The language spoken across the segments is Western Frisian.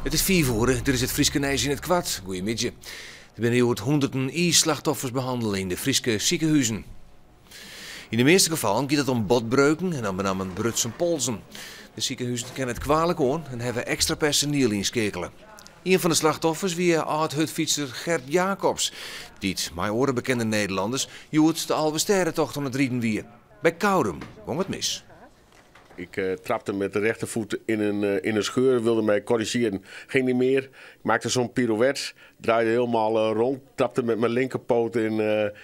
It is fiif oere, dit is it Fryske nijs yn it koart. Goeiemiddei. Der binne hjoed hûnderten iisslachtoffers behannele yn de Fryske sikehuzen. Yn de measte gefallen giet it om botbreuken en dan benammen brutsen polzen. De sikehuzen kinne it kwalik oan en hawwe ekstra personiel ynskeakele. Ien fan de slachtoffers wie âld-hurdfytser Gert Jacobs, dy't mei oare bekende Nederlanners hjoed de Alvestêdetocht oan it riden wie. By Koudum gong it mis. Ik trapte met de rechtervoet in een scheur, wilde mij corrigeren, ging niet meer. Ik maakte zo'n pirouette, draaide helemaal rond, trapte met mijn linkerpoot in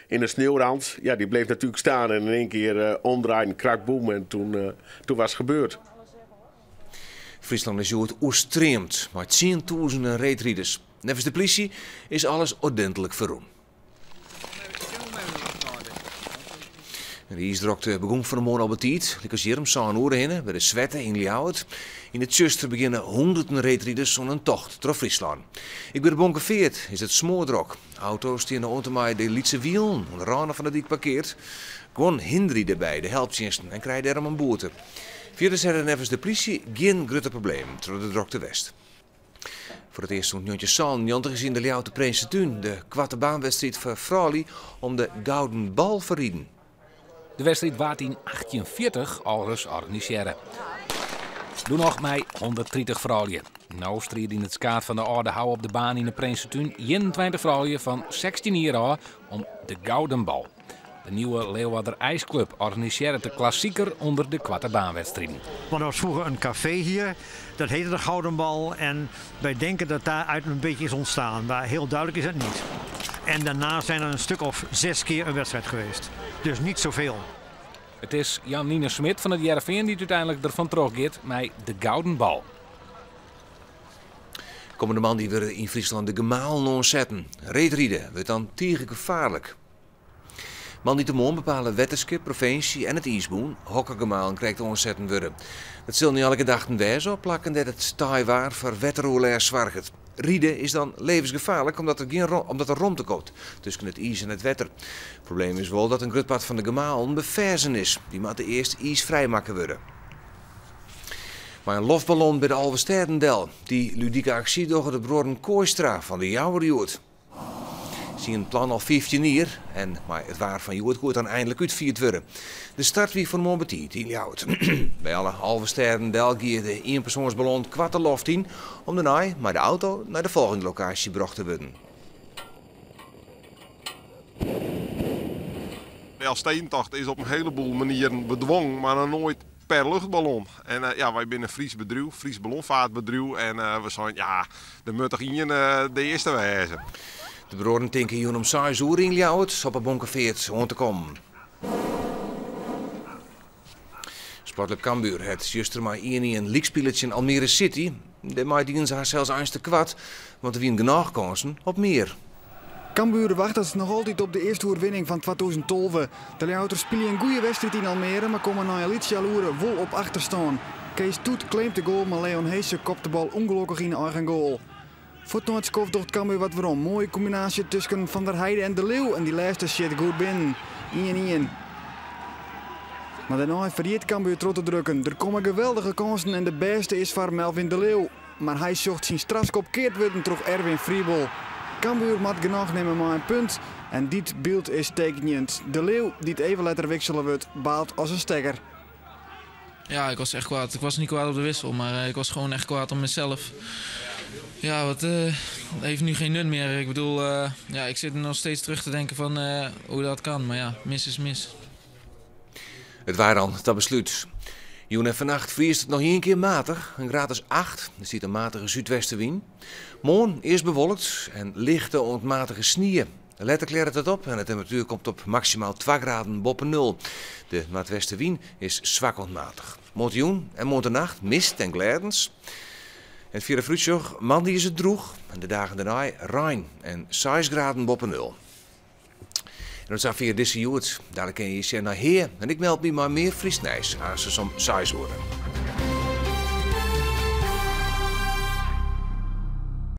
de sneeuwrand. Ja, die bleef natuurlijk staan en in één keer omdraaien, krak, boem en toen was het gebeurd. Fryslân is hjoed oerstreamd mei tsientûzenen reedriders. Neffens de plysje is alles ordentlik ferrûn. De iisdrokte begûn fan 'e moarn al betiid, lykas hjir om sân oere hinne by de Swette yn Ljouwert. Yn it tsjuster begjinne hûnderten reedriders oan in tocht troch Fryslân. Ek by de Bonkefeart is it smoardrok. Auto's steane oant en mei de lytse wielen oan de râne fan de dyk parkeard. Guon hinderje dêrby de helptsjinsten en krije dêrom in boete. Fierders ha der neffens de plysje gjin grutte problemen troch de drokte west. Foar it earst sûnt 1997 is yn de Ljouwerter Prinsetún de koartebaanwedstriid foar froulju om de Gouden Bal ferriden. De wedstriid waard yn 1840 alris organisearre. Doe noch mei 130 froulju. No stride yn it skaad fan de Aldehou op de baan yn de Prinsetún 21 froulju fan 16 jier ôf om de Gouden Bal. De Nieuwe Leeuwarder IJsclub organisearret de klassiker ûnder de koartebaanwedstriden. Want er was vroeger een café hier, dat heette de Gouden Bal. En wij denken dat daaruit een beetje is ontstaan, maar heel duidelijk is het niet. En daarna zijn er een stuk of 6 keer een wedstrijd geweest. Dus niet zoveel. It is Jan-Nine Smit fan It Hearrenfean dy't úteinlik derfan troch giet mei de Gouden Bal. Kommende moandei wurde yn Fryslân de gemalen oansetten. Reedride wurdt dan tige gefaarlik. Moandeitemoarn bepale wetterskip, provinsje en it iisbûn hokker gemalen krekt oansetten wurde. Dat sil nei alle gedachten wêze op plakken dêr't it teiwaar foar wetteroerlêst soarget. Ride is dan levensgefaarlik omdat der gjin omdat der romte komt tusken it iis en it wetter. Probleem is wol dat in grut part fan de gemalen beferzen is. Dy moatte earst iisfrij makke wurde. Mei in loftballon by de Alvestêden del. Dy ludike aksje dogge de bruorren Kooistra fan De Jouwer hjoed. Se hiene it plan al 15 jier en mei it waar fan hjoed koe it dan einlik útfierd wurde. De start wie fan 'e moarn betiid yn Ljouwert. By alle Alvestêden del gie de ienpersoansballon koart de loft yn om dêrnei mei de auto nei de folgjende lokaasje brocht te wurden. De Elfstedentocht is op in heleboel manieren bedwongen, mar noch noait per luchtballon. En ja, wy binne in Frysk bedriuw, Frysk ballonvaartbedriuw. En we seinen, ja, der moat toch ien de earste wêze. De bruorren tinke jûn om seis oere yn Ljouwert op 'e Bonkefeart oan te kommen. Sportklup Cambuur hat juster mei ien-ien lykspile tsjin Almere City. Dêrmei dienen se harsels eins tekoart, want der wienen genôch kânsen op mear. Cambuur wachtet noch altyd op de earste oerwinning fan 2012. De Ljouwerters spylje in goede wedstriid yn Almere, mar komme nei in lyts healoere wol op achterstân. Kees Toet claimt de goal, mar Leon Hese kopt de bal ûngelokkich yn eigen goal. Fuort nei it skoft docht Cambuur wat werom. Moaie kombinaasje tusken Van der Heide en De Leeuw en dy lêste sjit goed binnen. 1-1. Mar dêrnei ferjit Cambuur troch te drukken. Der komme geweldige kânsen en de bêste is foar Melvin De Leeuw. Mar hy sjocht syn strafskop keard wurden troch Erwin Friebel. Cambuur moat genôch nimme mei in punt en dit byld is tekenjend. De Leeuw, dy't even letter wiksele wurdt, baalt as in stekker. Ja, ik was echt kwaad. Ik was niet kwaad op de wissel, maar ik was gewoon echt kwaad om mezelf. Ja, wat heeft nu geen nut meer. Ik bedoel, ja, ik zit nog steeds terug te denken van hoe dat kan. Maar ja, mis is mis. It waar dan, ta beslút. Jûn en fannacht friest it noch ien kear matich, in graad as 8. Der stiet in matige súdwestewyn. Moarn earst bewolkt en lichte oant matige snie. Letter klearret it op en de temperatuer komt op maksimaal 2 graden boppe nul. De noardwestewyn is swak oant matich. Moarntejûn en moarntenacht mist en glêdens. En it fierdere foarútsjoch, moandei is it drûch en de dagen dêrnei rein en 6 graden boppe nul. En tot safier dizze Hjoed. Dalik kinne je sjen nei Hea en ik meld my mei mear Frysk nijs, aansens om 6 oere.